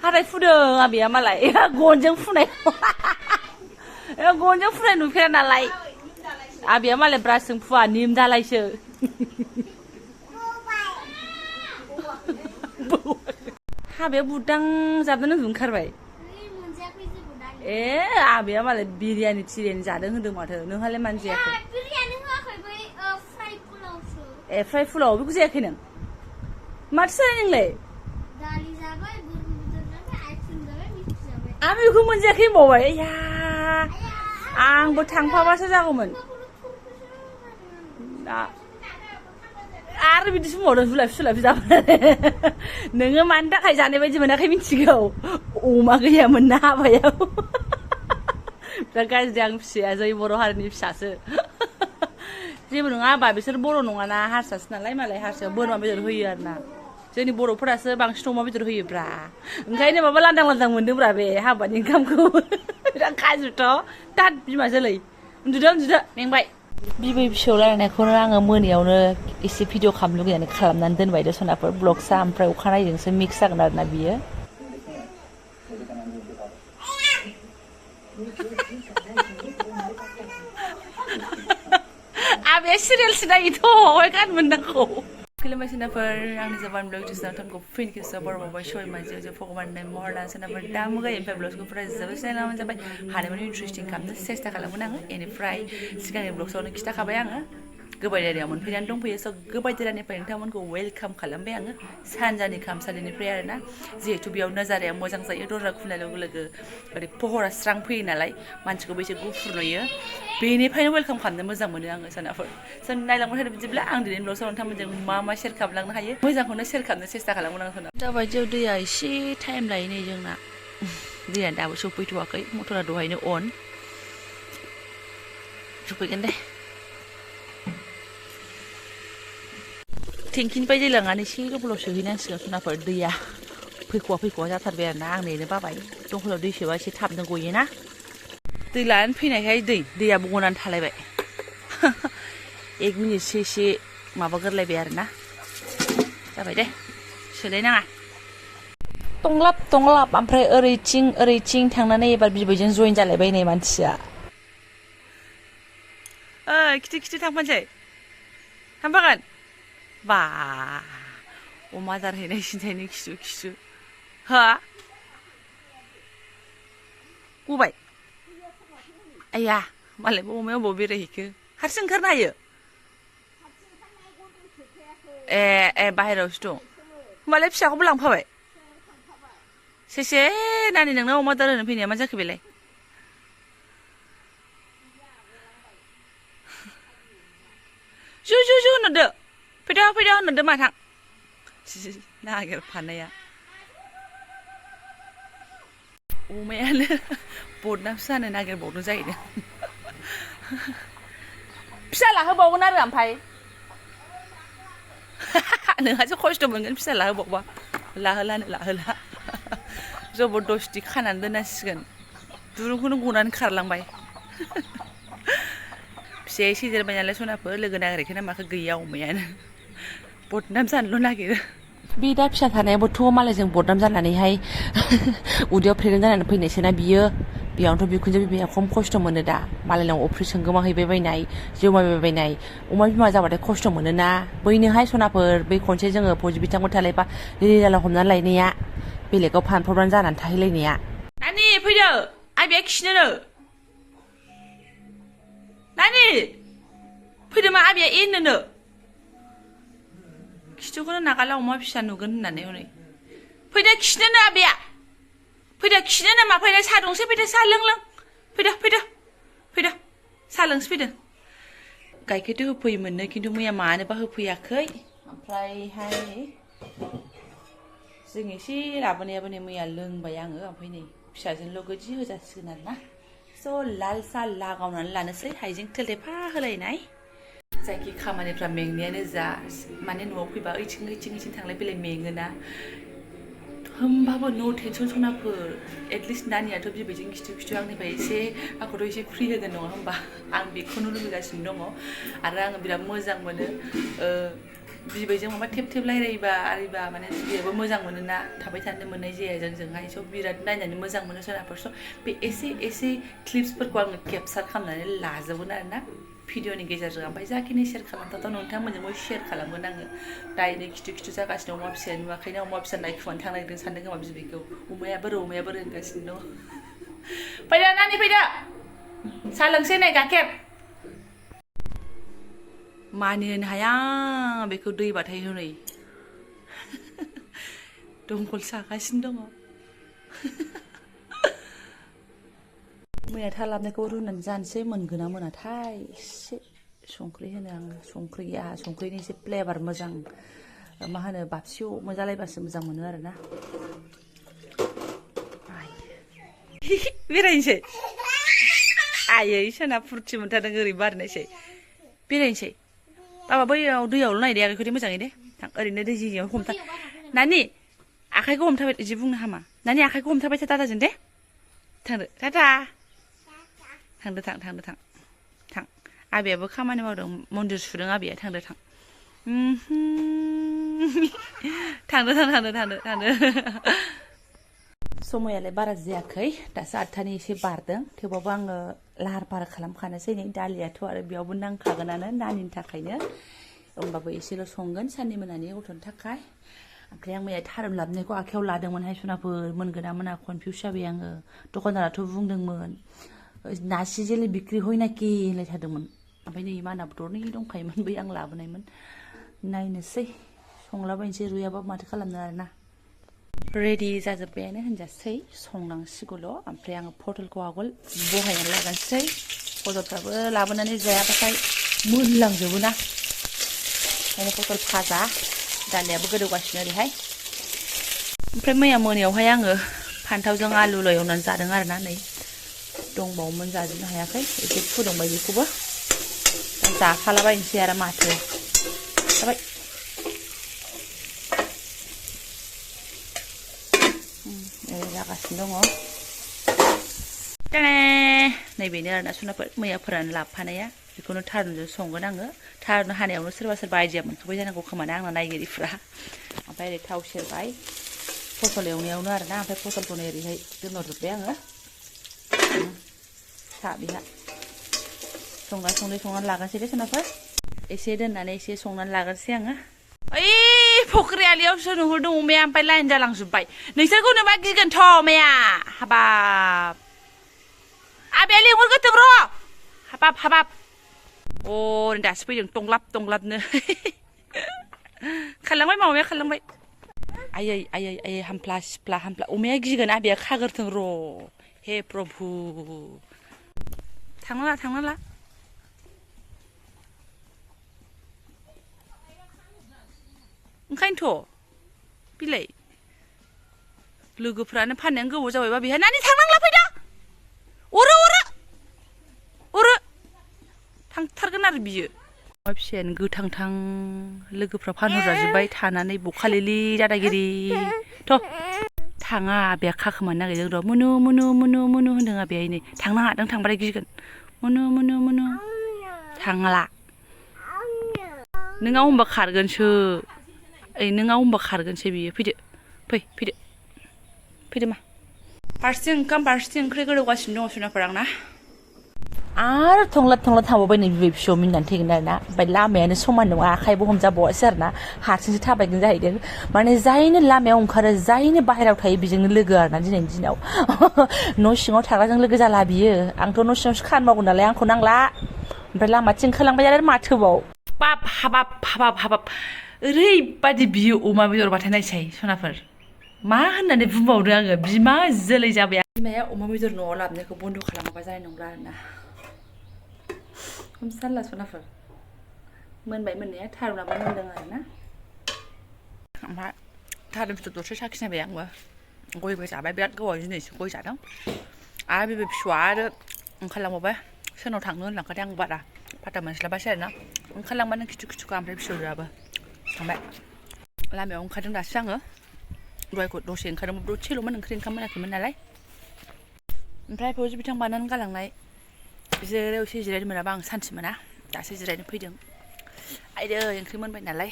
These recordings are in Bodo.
हाथाय फुदों आबैया मालाय गनजों फुनाय गनजों फुनाय नुफेरा नालाय आबैया मालाय ब्रासजों फुवा निम दालायसो हाबाया बुदां जाबनानै ओंखारबाय ए आबैया मालाय बिरियानि थिरियानि जादों होनदों माथो नोंहालाय मानो जायाखै ए फ्राय फुलाव बेखौ जायाखै नों माथो जानाय नोंलाय आं बेखौ मोनजायाखै होनबावबाय या आंबो थांफाबासो जागौमोन आरो बिदि समावनो जुलाफि सुलाफि जाबाय नोङो मानि थाखाय जानाय बायदि मोनाखै मिथिगौ अमा गैयामोन ना हाबायाव बिराद गाज्रि आं फिसाया जै बर' हारिनि फिसासो जेबो नङा हाबा बिसोर बर' नङाना हारसासो नालाय मालाय हारसायाव बोरमा बेदर होयो आरो ना जोंनि बर'फोरासो बांसिन अमा बेदर होयोब्रा ओंखायनो माबा लांदां लांदां मोनदोंब्रा बे हाबानि ओंखामखौ बिराद गाज्रिथ' दाद बिमा जोलै उन्दुदो मेंबाय बिबै फिसौ रायलायनायखौनो आङो मोनायावनो एसे भिडिअ खालामनो लुगैनानै खालामनानै दोनबाय दसनाफोर ब्लगसा ओमफ्राय अखानायैजोंसो मिक्स जागोन आरोना बियो आबे सिरियालसो नायोथ' गान मोननांगौ खुलुमबाय सोनाफोर आंनि जबान ब्लग जुसना थामखौ फिन खेबसे बर'बावबाय सय मानसि जे भगबाननि महरना सोनाफोर दा मुगानिफ्राय ब्लगखौ फराय जोबोद सिनायनानै जाबाय हानायमानि इन्ट्रेस्टिं खालामनो सेस्था खालामगोन आङो बेनिफ्राय सिगांनि ब्लगसावनो खिथाखाबाय आङो गोबायदारियाव मोनफैनानै दंफैयो स' गोबायदारिनिफ्राय नोंथांमोनखौ वेलकाम खालामबाय आङो सानजानि खामसालिनिफ्राय आरोना जिहेथु बेयाव नोजाराया मोजां जायो दरजा खुलिनाय लोगो लोगो ओरै पहरा स्रां फैयो नालाय मानसिखौबो एसे गुफुर नुयो बेनिफ्रायनो वेलकाम खालामनो मोजां मोनो आङो सोनाफोर जों नायलांबाय थादों बिदिब्ला आं दिनै ब्लगसाव नोंथांमोनजों मा सेयार खालामलांनो हायो मोजांखौनो सेयार खालामनो सेस्था खालामगोन आं सोनाब दाबायदियाव दैया एसे टाइम लायो नै जोंना दैया दाबो सफैथ'वाखै मटरा दहायनो अन सफैगोन दे टेंकिनिफ्राय दै लांनानै एसे दंखलाव सोहैनांसिगोन सोनाफोर दैया फैख'वा जाथारबाय आरोना आं नेनो बाबाय दंखलाव दै सोबा एसे थाबनो गयोना दै लानानै फैनायखाय दैयाबो गनानै थालायबाय 1 मिनिटसो एसे माबागोरलायबाय आरोना जाबाय दे सोलायनाङा टंलाब ओमफ्राय ओरैथिं थांनानै एबार बिबैजों जइन जालायबाय नै मानसिया खिथु थांफानोसै थांफागोन बा अमा आदार हैनाय सिन्थायनो खिथु हा गबाय आया मालायबो अमाया अबाव बेरायहैखो हारसिं ओंखारनो हायो ए बाहेरायावसो दं होमबालाय फिसाखौबो लांफाबाय सेसे नानि नोंनाव अमा आदार होनो फैनाया मा जाखो बेलाय जु होनहरदो फैदो होनहरदो माथां नागिरफानाया अमायानो बदनामसो जानो नागिरबावदों जाहैदों फिसा लाहोबावगोन आरो ओमफ्राय नोंहासो खस्थ' मोनगोन फिसा लाहोबावबा लाहोला जबरदस्ति खानानै दोननांसिगोन दुरुंखौनो गनानै खारलांबाय फिसाया एसे देरबाय नालाय सनाफोर लोगो नागिरखो ना माखो गैया अमायानो बदनाम जानोल' नागिरो बे दा फिसा थानायाबोथ' मालायजों बदनाम जानानैहाय उदैयाव प्रेगनेन्ट जानानै फैनायसोना बियो बेयावनोथ' बिखुनजो बिमाया खम खस्थ' मोनो दा मालायनाव अप्रेसन गोमाहैबाय बायनाय जमायबाय बायनाय अमा बिमा जाबाथाय खस्थ' मोनोना बैनोहाय सनाफोर बै खनसे जोङो फौजि बिथांमोन थालायबा रिजाला हमनानै लायनाया बेलेगाव फानफ्रबनानै जानानै थाहैलायनाया नानि फैदो आइबाया खिनोनो नानि फैदो मा आइबाया एनोनो खिथुखौनो नागारला अमा फिसा नुगोन होननानै हनै फैदो खिनोनो आबैया फैदो खिनो नामा फैदो साहा दंसै फैदो साहा लों फैदो साहा लोंसै फैदो गाइखेरथ' होफैयोमोननो खिन्थु मैया मानोबा होफैयाखै ओमफ्रायहाय जों एसे लाबोनायाबो नै मैया लोंबाय आङो ओमफ्राय नै फिसाजोंल' गोदि होजासिगोन आरोना स' लाल साहा लागावनानै लानोसै हाइजें थेलथेफा होलायनाय जायखि खामानिफ्रा मेंनायानो जा माने न'आव फैबा ओइथिं थांलाय फैलाय मेङोना होमबाबो नो टेनसन सनाफोर एटलिस्ट नानियाथ' बिबैजों खिथु आंनिफ्राय एसे आंखौथ' एसे फ्रि होगोन नङा होमबा आं बेखौनो लुबैगासिनो दङ आरो आङो बिराद मोजां मोनो बिबैजों माबा थेब थेब रायलायबा आरिबा माने बिबैयाबो मोजां मोनोना थाबाय थानो मोननाय जाया जोंजोंहाय स' बिराद नायनानै मोजां मोनो सोनाफोर स' बे एसे क्लिप्सफोरखौ आङो केपचार खालामनानै लाजोबगोन आरोना भिडिअनि गेजेरजों ओमफ्राय जाखिनि शेयार खालामथावथाव नोंथांमोनजोंबो शेयार खालामगोन आङो दायनो खिथु जागासिनो अमा फिसाया नुवाखैना अमा फिसा नायखुमानो थांनो नागिरदों सानदों खोमा बिबैखौ अमाया बोरो होनगासिनो दं फैदो नानि फैदो साहा लोंसै नै गाइखेर मानिनो हाया बेखौ दैबाथाय हनै दंखल सागासिनो दङ मैया था लाबनायखौ रुनानै जानोसै मोनगोन ना मोनाथाय एसे संख्रि होनो आङो संख्रि गैया संख्रिनि एसे फ्लेभार मोजां मा होनो बाबसियाव मोनजालायबासो मोजां मोनो आरोना बेरायनोसै आयै सोना फुरथि मोनथारदों ओरै बारनायसै बेरायनोसै बाबा बैयाव दैयावल' नायदे आगैखौ मोजाङै दे थां ओरैनो दै जिङाव हमथा नानि आखाइखौ हमथाबाय बिदि बुंनो हामा नानि आखाइखौ हमथाबाय था दादाजों दे थांदो टाटा थांदो थां आबैयाबो खामानि मावदों मन्दिर सुदों आबैया थांदो थांदो समायालाय बारा जायाखै दासो 8थानि एसे बारदों थेवबाबो आङो लाहार फाहार खालामखानोसै नै दालियाथ' आरो बेयावबो नांखागोनानो नानिनि थाखायनो होमबाबो एसेल' संगोन साननै मोनानि गथ'नि थाखाय ओमफ्राय आं मैया थारुन लाबोनायखौ आखायाव लादोंमोनहाय सनाफोर मोनगोन ना मोना कनफिउस जाबाय आङो दखानदाराथ' बुंदोंमोन नासि जेलि बिक्रि हय नाखि होनलाय थादोंमोन ओमफ्राय नै मानाबो दरनै दंखायोमोन बै आं लाबोनायमोन नायनोसै संलाबायनोसै रुयाबा माथो खालामनो आरोना रेडि जाजोब्बायानो होनजासै संनांसिगौल' ओमफ्राय आङो पटलखौ आगोल बहायनानै लागानोसै पटलफ्राबो लाबोनानै जायाबाथाय मोनलांजोबो ना ओंखायनो पटल भाजा दालियाबो गोदौगासिनो ओरैहाय ओमफ्राय मैया मोनायावहाय आङो फान्थावजों आलुल' एवनानै जादों आरोना नै दंबावोमोन जाजोबनो हायाखै एसे फुदुंबाय बेखौबो जाखालाबायनोसै आरो माथो जाबाय जागासिनो दङ नैबेनो आरोना सनाफोर मैया फोरान लाबोफानाया बेखौनो थारुनजों संगोन आङो थारुन हानायावनो सोरबा आइडिया मोनखाबाय जानांगौ खोमाना आंना नायगिरिफ्रा ओमफ्राय ओरै थाव सेरबाय पटल एवनायावनो आरोना ओमफ्राय पटलखौनो ओरैहाय दोनहरजोब्बाय आङो बेहा संनानै लागोनसै दे सोनाफोर एसे दोननानै एसे संनानै लागोनसै आङो ओइ फख्रि आलियावसो नुहुरदों अमाया ओमफ्राय लाइन जालांजोब्बाय नोंसोरखौ नुबा गिगोनथ' अमाया हाबाब आबैया लिंहरगोरथों र' हाबाब अ दासो फैदों दंग्लाबनो खारलांबाय माबाया खारलांबाय आयै हामफ्ला सिफ्ला अमाया गिगोन आबैया खागोरथों र' हे प्रभु थांनाला ओंखायनोथ' बिलाय लोगोफ्रानो फाननायानो गोबाव जाबायबा बेहा नानि थांनांला फैदा अरो थांथारगोन आरो बियो अमा फिसायानो गोथांथां लोगोफ्रा फानहरजाजोब्बाय थानानै बखालिलि दादागिरि थ' थाङा आबैया खाखोमानो नागिरदों र' मुनु होनदों आबैया नै थांनाङा नों थांबाथाय गिगोन मुनु थांला नोंहा होनबा खारगोनसो बियो फैदो मा फारसेथिं ओंखाम फारसेथिं ओंख्रि गोदौगासिनो दङ सोनाफोर आंना आरो थंला थांबावबाय नै बिबै फिसौ मिनिनानै थैगोन आरोना ओमफ्राय लामायानो समान नङा आखाइबो हमजाबावासै आरोना हारसिंसो थाबायगोन जाहैदों माने जायनो लामायाव ओंखारो जायनो बाहेरायाव थायो बेजोंनो लोगो आरोना दिनैनि दिनाव न' सिङाव थाग्राजों लोगो जाला बियो आंथ' न' सिङावसो खामानि मावगोन नालाय आंखौ नांला ओमफ्राय लामाथिं ओंखारलांबाय आरो माथोबाव हाबाब ओरैबादि बियो अमा बेदरबाथाय नायसाय सनाफोर मा होननानै बुंबावदों आङो बिमा जोलै जाबाय बिमाया अमा बेदर न'आव लाबोनायखौ बन्द' खालामाबा जानाय नंला आरोना हमसारला सनाफोर मोनबाय मोननाया थारुनाबो मोनदों आरोना ओमफ्राय थारुन फिथर दरसे साखिनायबाय आंबो गयबो जाबाय बिराद गोबाव दिनैसो गय जादों आरो बिबै फिसौआ आरो ओंखारलांबावबाय सोरनाव थांनो होनलांखादों आं बारा फाता मोनस्लाबासै आरोना ओंखारलांबानो खिथु ओमफ्राय फिसौजोआबो थांबाय लामायाव ओंखारदों दासो आङो दहायखौ दसे ओंखारदोंमोन दसेल'मोन ओंखाम मोनाखैमोन नालाय ओमफ्राय फौजि बिथां बानानै गालांनाय बिसोरो एसे जिरायनो मोनाबा आं सान्थि मोना दासो जिरायनो फैदों आइदै ओंख्रि मोनबाय नालाय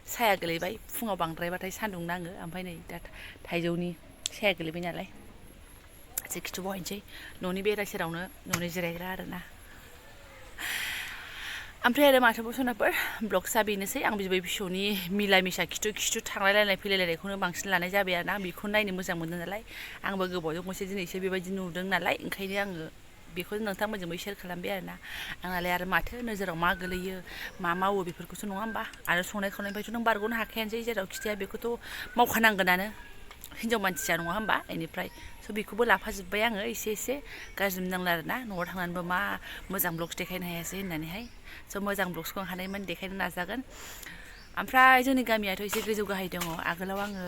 साया गोलैबाय फुङाव बांद्रायबाथाय सान्दुं नाङो ओमफ्राय नै दा थाइजौनि साया गोलैबाय नालाय एसे खिथु बहायनोसै न'नि बेरा सेरावनो न'नि जिरायग्रा आरोना ओमफ्राय आरो माथो बसनाफोर ब्लगसा बेनोसै आं बिबै फिसौनि मिला मिसा खिथु थांलायलायनाय फैलायलायनायखौनो बांसिन लानाय जाबाय आरोना बेखौ नायनो मोजां मोनो नालाय आंबो गोबावजों खनसे दिनैसो बेबायदि नुदों नालाय ओंखायनो आङो बेखौ नोंथांमोनजोंबो शेयार खालामबाय आरोना आंनालाय आरो माथो नोजोराव मा गोलैयो मा मावो बेफोरखौसो नङा होमबा आरो संनाय खावनायनिफ्रायथ' नों बारग'नो हाखायानोसै जेराव खिथाया बेखौथ' मावखानांगोनानो हिनजाव मानसिया नङा होमबा बेनिफ्राय स' बेखौबो लाफाजोब्बाय आङो एसे गाज्रि मोननांला आरोना न'आव थांनानैबो मा मोजां ब्लग्स देखायनो हायासै होननानैहाय स' मोजां ब्लग्सखौ आं हानायमानि देखायनो नाजागोन ओमफ्राय जोंनि गामियाथ' एसे गोजौ गाहाय दङ आगोलाव आङो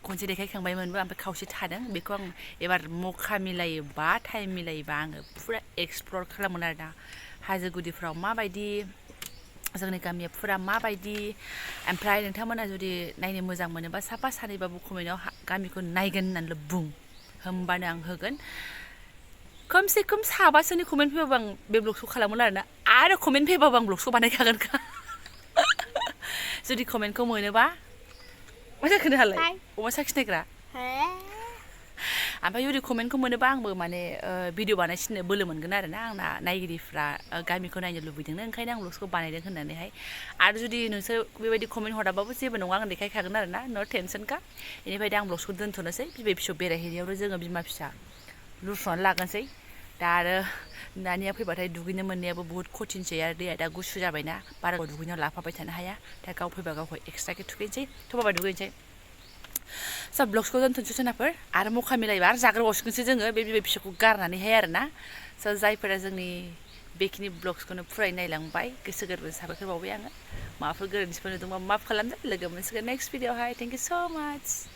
खनसे देखायखांबायमोनबो ओमफ्राय खावसे थादों बेखौ आं एबार मखा मिलायोबा टाइम मिलायोबा आङो फुरा एक्सप्लर खालामगोन आरोना हाजो गुदिफ्राव माबायदि जोंनि गामिया फुरा माबायदि ओमफ्राय नोंथांमोना जुदि नायनो मोजां मोनोबा साफा सानैबाबो कमेन्टआव गामिखौ नायगोन होननानैल' बुं होमबानो आं होगोन खमसे खम साबासोनि कमेन्ट फैबाबो आं बे ब्लगखौ खालामगोन आरो कमेन्ट फैबाबो आं ब्लगखौ बानायखागोनखा जुदि कमेन्टखौ मोनोबा मा जाखो नोंहालाय अमा साखिनायग्रा ओमफ्राय जुदि कमेन्टखौ मोनोबा आंबो माने भिडिअ बानायसिननो बोलो मोनगोन आरोना आंना नायगिरिफ्रा गामिखौ नायनो लुबैदोंनो ओंखायनो आं ब्लग्सखौ बानायदों होननानैहाय आरो जुदि नोंसोर बेबायदि कमेन्ट हराबाबो जेबो नङा आं देखायखागोन आरोना नो टेनसनखा बेनिफ्राय दा आं ब्लग्सखौ दोनथ'नोसै बिबै फिसौ बेरायहैनायावनो जोङो बिमा फिसा लुस्र'नानै लागोनसै दा आरो दानिया फैबाथाय दुगैनो मोननायाबो बुहुत कठिनसै आरो दैया दा गुसु जाबायना बारा दुगैनायाव लाफाबाय थानो हाया दा गाव फैबा गावखौ एक्सट्राके थुखैनोसै थ'बाबा दुगैनोसै सब ब्लग्सखौ दोनथ'नोसै सोनाफोर आरो मखा मिलायबा आरो जाग्रोबावसिगोनसो जोङो बे बिबै फिसौखौ गारनानैहाय आरोना स' जायफोरा जोंनि बेखिनि ब्लग्सखौनो फुरायै नायलांबाय गोसो गोरबो साबायखर बावबाय आङो माबाफोर गोरोन्थिफोर नुदोंबा माफ खालामदो लोगो मोनसिगोन नेक्स्ट भिडिअआवहाय थेंक इउ स' माच